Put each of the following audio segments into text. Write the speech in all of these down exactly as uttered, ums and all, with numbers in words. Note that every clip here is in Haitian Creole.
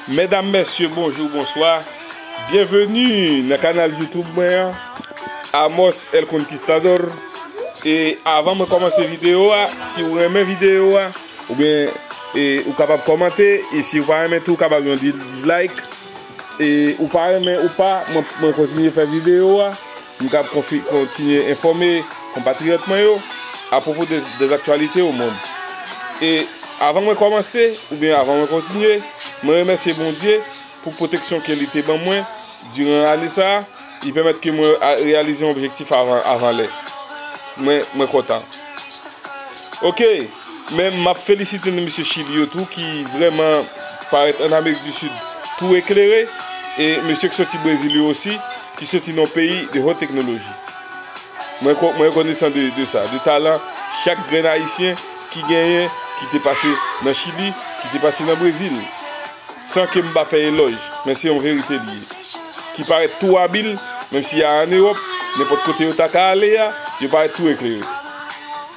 Medam, mesye, bonjou, bonswa. Byenveni nan kanal YouTube mwen an, Amos El Conquistador. E avan mwen kòmanse videyo a, si w renmen videyo a, oubyen e, ou kapab kòmante, e si w pa renmen tou, ou kapab yon di- dislike. E ou pa renmen ou pa, mwen, mwen kontinye fè videyo a, m kab konfi- kontinye enfòme konpatriyòt mwen yo apwopo de, de aktyalite o mond. E avan mwen kòmanse, oubyen avan mwen kontinye, mwen remèsye Bondye pou pwoteksyon ke li te ban mwen diran ane sa a, li pèmèt ke mwen a- reyalize yon objektif avan, avan lè. Mwen, mwen kontan. Ok, men m ap felisite nou mesye Chili yo tou ki vrèman parèt ann Amerik di Sid tou eklere, e mesye ki soti Brezil yo osi, ki soti nan yon peyi de haute technologie. Mwen, ko- mwen rekonesan de, de sa, de talan chak grenn Ayisyen ki genyen, ki te pase nan Chili, ki te pase nan Brezil, san ke m pa fè elòj, men se yon verite li ye, ki parèt tou abil, menm si y a ann Ewòp, nenpòt kote yo ta ka ale a, yo parèt tou eklere.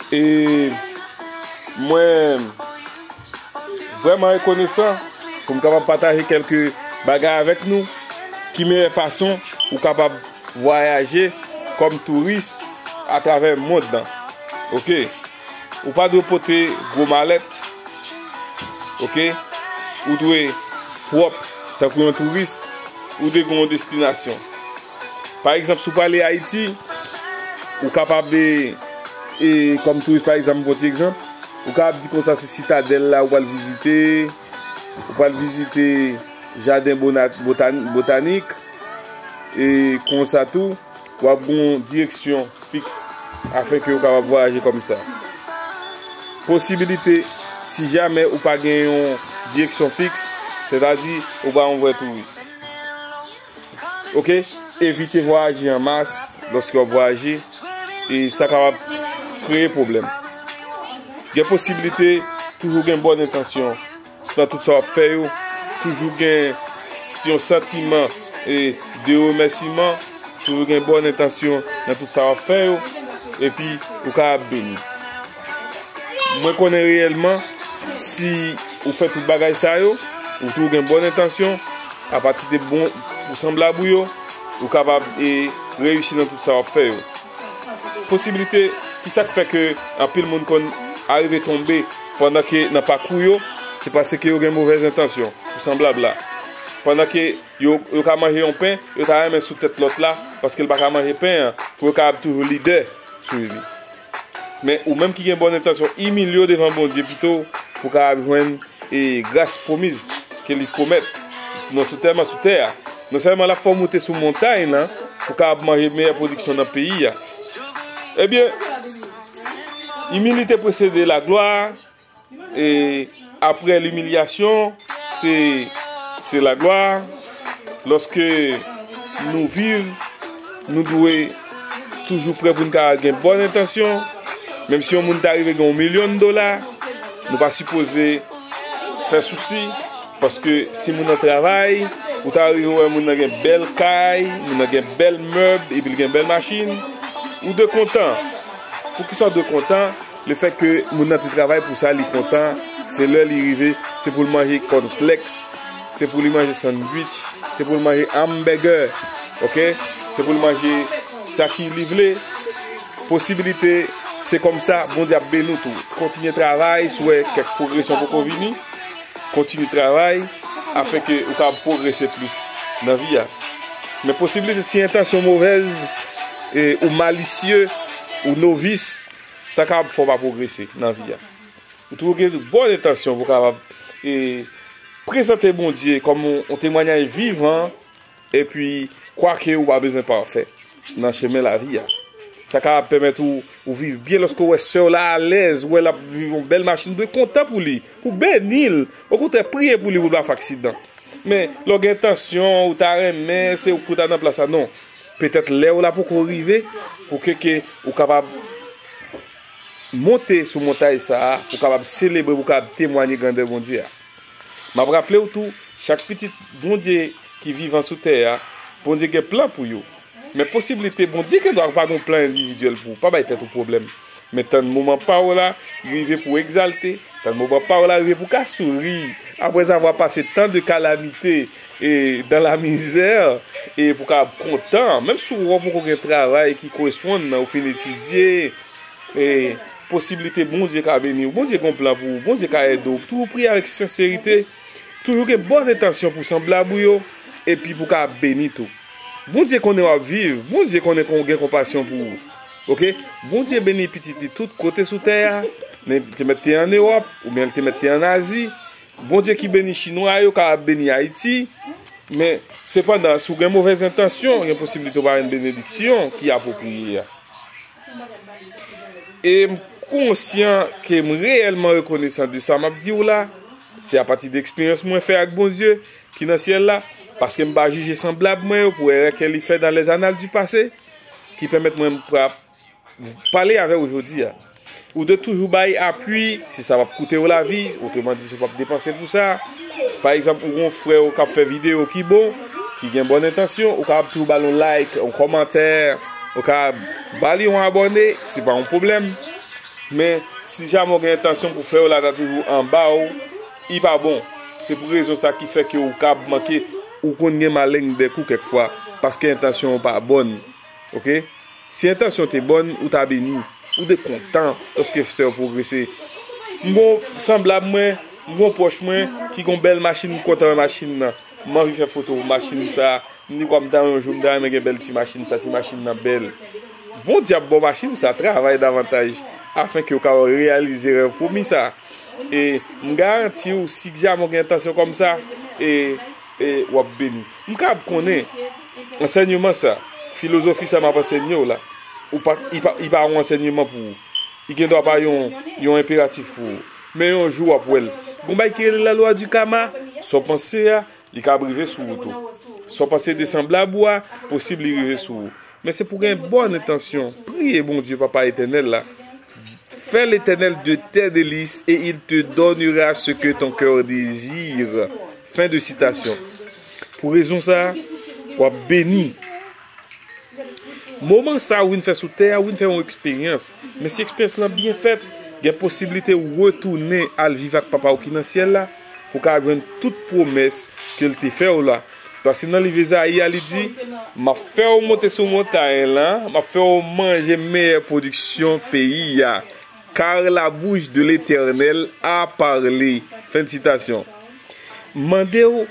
E mwen vrèman rekonesan pou m kapab pataje kèlke bagay avèk nou. Ki meyè fason ou kapab vwayaje kòm touris atravè mond lan? Ok. Ou pa dwe pote gwo malèt. Ok. Ou dwe pwòp tankou yon touris. Ou dwe gen yon destinasyon. Pa egzanp, si w prale Ayiti, ou kapab, e, e, kòm touris, pa egzanp, m pran ti egzanp, ou kapab di konsa se Sitadèl la ou pral vizite, ou pral vizite jaden bona- botani- botanik, e konsa tou, w ap gen yon direksyon fiks afenke ou kapab vwayaje kòmsa. Posibilite, si jamè ou pa gen yon direksyon fiks, sètadi ou pa yon vrè touris. Ok, evite vwayaje an mas lòske w ap vwayaje, e sa kapab kreye pwoblèm. Gen posiblite toujou gen bòn entansyon nan tout sa w ap fè yo, toujou gen yon santiman, e, de remèsiman, toujou gen bòn entansyon nan tout sa w ap fè yo, epi ou kapab beni. Mwen konnen reyèlman, si ou fè tout bagay sa yo, ou tou gen bòn entansyon, apati de bon ou sanblab ou yo, ou kapab, e, reyisi nan tout sa w ap fè yo. Posiblite, ki sa k fè ke anpil moun konn arive tonbe pandan ke nan pakou yo, se paske yo gen movèz entansyon ou sanblab la. Pandan ke yo, yo ka manje yon pen, yo ta renmen sou tèt lòt la, paske l pa ka manje pen an, pou yo kapab toujou lidè sou li. Men ou menm ki gen bòn entansyon, imilye w devan Bondye pito pou w kapab jwenn, e, gras pwomiz ke li pwomèt. Non sèlman sou tè a, non sèlman l ap fè w moute sou montay lan pou w kapab manje meyè pwodiksyon nan peyi a. Ebyen, imilite presede laglwa, e apre limilyasyon, se, se laglwa. Lòske nou viv, nou dwe toujou prè pou n ka gen bòn entansyon. Menm si yon moun ta rive gen yon milyon dola, nou pa sipoze fè sousi, paske si moun nan travay, ou ta rive wè moun nan gen bèl kay, moun nan gen bèl mèb, epi l gen bèl machin, ou dwe kontan. Poukisa w dwe kontan? Lefèt ke moun nan te travay pou sa, li kontan, se lè li rive, se pou l manje cornflakes, se pou li manje sandwich, se pou l manje hamburger, ok? Se pou l manje sa ki li vle. Posibilite, se kòmsa, Bondye ap beni w tou. Kontinye travay, si w wè kèk pwogresyon poko vini, kontinye travay, afenke ou kapab pwogrese plis nan vi a. Men posiblite, si entansyon movèz, e, ou malisye, ou novis, sa kapab fè w pa pwogrese nan vi a. Ou toujou gen bòn entansyon pou w kapab, e, prezante Bondye kòm yon, yon temwayaj vivan, epi kwake ou pa bezwen pafè nan chemen lavi a. Sa kapab pèmèt ou, ou viv byen lòske w wè sè w la alèz, ou wè l ap viv yon bèl machin, ou dwe kontan pou li, ou beni l, okontrè, priye pou li pou l pa fè aksidan. Men, lè w gen entansyon, ou ta renmen, se ou ki ta nan plas la, non. Petèt lè w la poko rive, pou ke, ke ou kapab monte sou montay sa a, pou kapab selebre, pou kapab temwaye grandè Bondye a. M ap raple w tou, chak pitit Bondye ki vivan sou tè a, Bondye gen plan pou yo. Men posiblite Bondye gendwa pa gen plan endividyèl pou ou, pa bay tèt ou pwoblèm. Men tann moman pa w la rive pou w egzalte, tann moman pa w la rive pou w ka souri, après avoir passé tant de calamités et dans la misère, e pou w ka kontan, menm si w poko gen travay ki koresponn nan, ou fin etidye, e posiblite Bondye ka beni w, Bondye gen yon plan pou ou, Bondye ka ede w, toujou priye avèk senserite, toujou gen bòn entansyon pou sanblab ou yo, epi pou w ka beni tou. Bondye konnen w ap viv, Bondye konnen kon gen konpasyon pou ou. Oke? Bondye beni pitit li tout kote sou tè a, men li te mèt te an Ewòp, oubyen li te mèt te an Azi. Bondye ki beni Chinwa yo ka ap beni Ayiti, men sepandan, si w gen movèz entansyon, gen posiblite w pa jwenn benediksyon ki apwopriye a. E m konsyan ke m reyèlman rekonesan de sa m ap di w la. Se apati de eksperyans mwen fè ak Bondye ki nan syèl la, paske m pa jije sanblab mwen yo pou erè ke li fè dans les annales du passé, ki pèmèt mwen m pa pale avè w jodi a. Ou dwe toujou bay apui, si sa p ap koute w lavi, otreman di, si w p ap depanse pou sa. Pa egzanp, ou gon frè w k ap fè videyo ki bon, ki gen bòn entansyon, ou kapab toujou ba l yon like, yon kòmantè, ou kapab ba l yon abòne, se pa yon pwoblèm. Men, si jamè w gen entansyon pou frè w la ta toujou anba w, li pa bon. Se pou rezon sa ki fè ke ou kapab manke, ou konn gen maleng de kou kèk fwa, paske entansyon w pa bòn. Oke? Si entansyon te bòn, ou ta beni. Ou te kontan lòske sè w pwogrese. M gon sanblab mwen, m gon pwòch mwen ki gon bèl machin, m kontan wè machin nan. M anvi fè foto machin sa. M di kwa m ta yon jou m ta renmen gen bèl ti machin sa, ti machin nan bèl. Bondye ap ba w machin sa, travay davantaj, afenke w ka reyalize rèv pwomi sa. E m garanti w, si jamè w gen entansyon kòm sa, e, e w ap beni. M kapab konnen ansèyman sa, filozofi sa m ap ansèye w la, ou pa, li pa, li pa yon ansèyman pou ou. Li gen dwa pa yon, yon enperatif pou ou. Men yon jou w ap wè l. Gon bagay ki rele la loi du karma, sa w panse a, li ka rive sou ou tou. Sa w panse de sanblab ou a, posib li rive sou ou. Men se pou gen bòn entansyon. Priye Bondye, Papa Etènèl la. Fais l'Éternel de tes délices et il te donnera ce que ton cœur désire. Fin de citation. Pou rezon sa, w ap beni. Moman sa ou vin fè sou tè a, ou vin fè yon eksperyans. Men si eksperyans lan byen fèt, gen posiblite ou retounen al viv ak Papa w ki nan syèl la, pou w ka jwenn tout pwomès ke l te fè w la. Paske nan liv Ezayi a, li di, m ap fè w monte sou montay lan, m ap fè w manje meyè pwodiksyon peyi a. Car la bouche de l'Éternel a parlé. Fen de sitasyon. M mande w,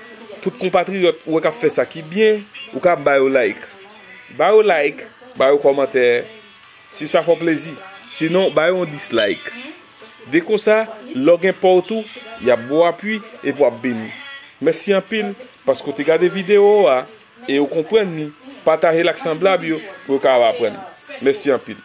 tout konpatriyòt ou wè k ap fè sa ki byen, ou ka ba yo like. Ba yo like, ba yo kòmantè, si sa fè w plezi. Sinon, ba yo yon dislike. De konsa, lè w gen pa w tou, y ap ba w apui epi w ap beni. Mèsi anpil paske w te gade videyo a e w konprann li. Pataje l ak sanblab yo pou yo kapab aprann. Mèsi anpil.